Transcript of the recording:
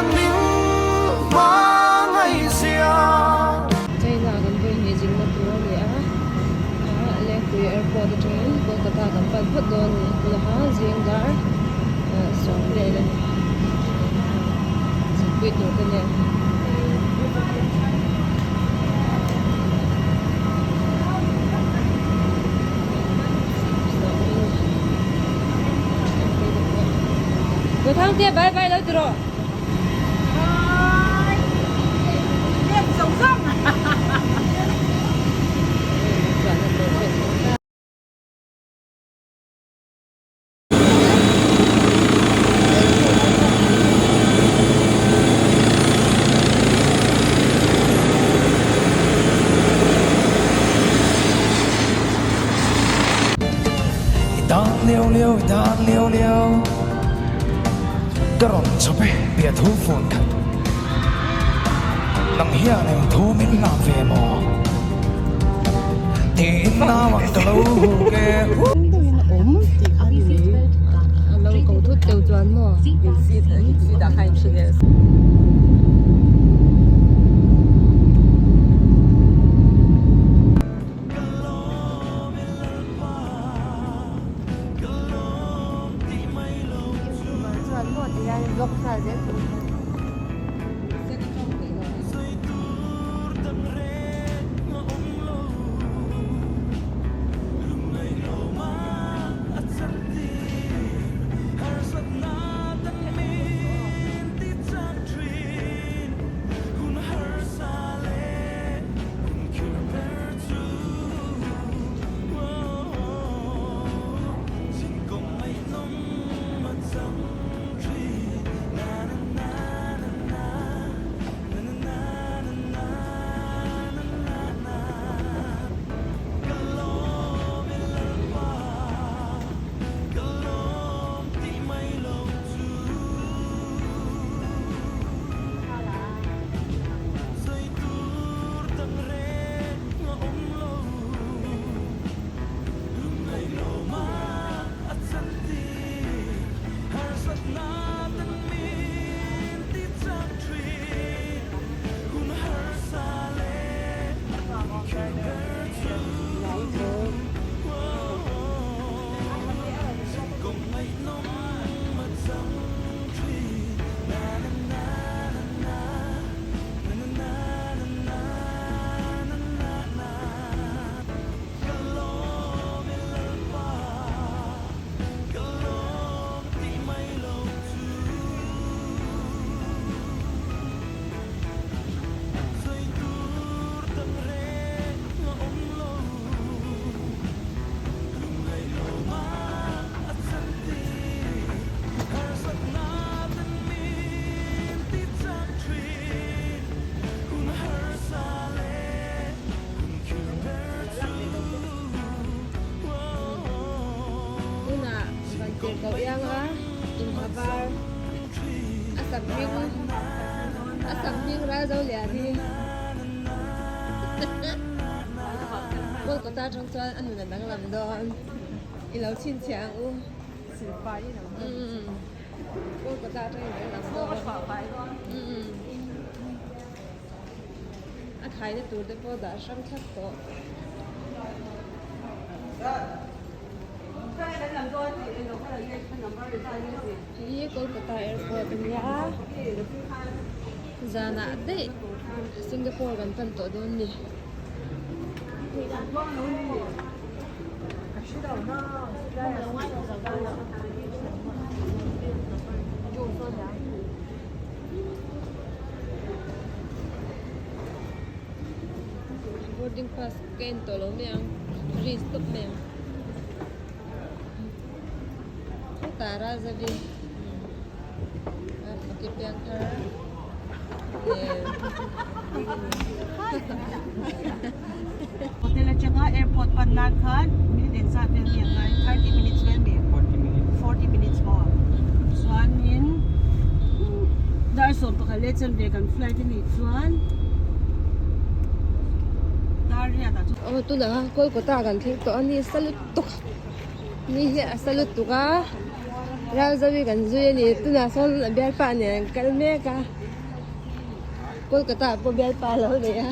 hian min hmangaih zia. China kan vawi hnih zingna tur a ni a, Lengpui airport atangin Kolkata kan pan phawt dawn a ni. Tulaha zing dar sawm vel a ni. Zingpui tur te nen. Thangte bye bye lo ti rawh. I tan liau liau i tan liau liau Ka rawn chawp e piah thu fun khat Nang hian eng thu min hlan ve maw Tiin nau ang ka lo huk e. Tunah Vantirhkoh ianga inha var a sak hming a sak hming Ralzolian hi Kolkata atang chuan a nun a danglam dawn i lo chhinchhiah ang u. Kolkata atangin a danglam dawn. A thaina tur te pawh dah hrang thlap tawh. Hi Kolkata airport a nia zanah daih Singapore kan pan tawh dawn ni. Boarding pass ka en tawh lo mai ang risk tawp mai ang hetah Razavi a ke piang thar leh Hotel atanga airport pan nan khan minute engzat vel nge ngai 30 minutes vel mi 40 minutes maw chuanin dar 11 leh chanve kan flight a nih chuan dar riat ah chuan Aw tunah Kolkata kan thleng tawh a ni sa lutuk ni hi a sa lutuk a. Ralzawi kan zui a ni tunah sawn a bialpa nen an kal mek a Kolkata ah pawh bialpa a lo nei a.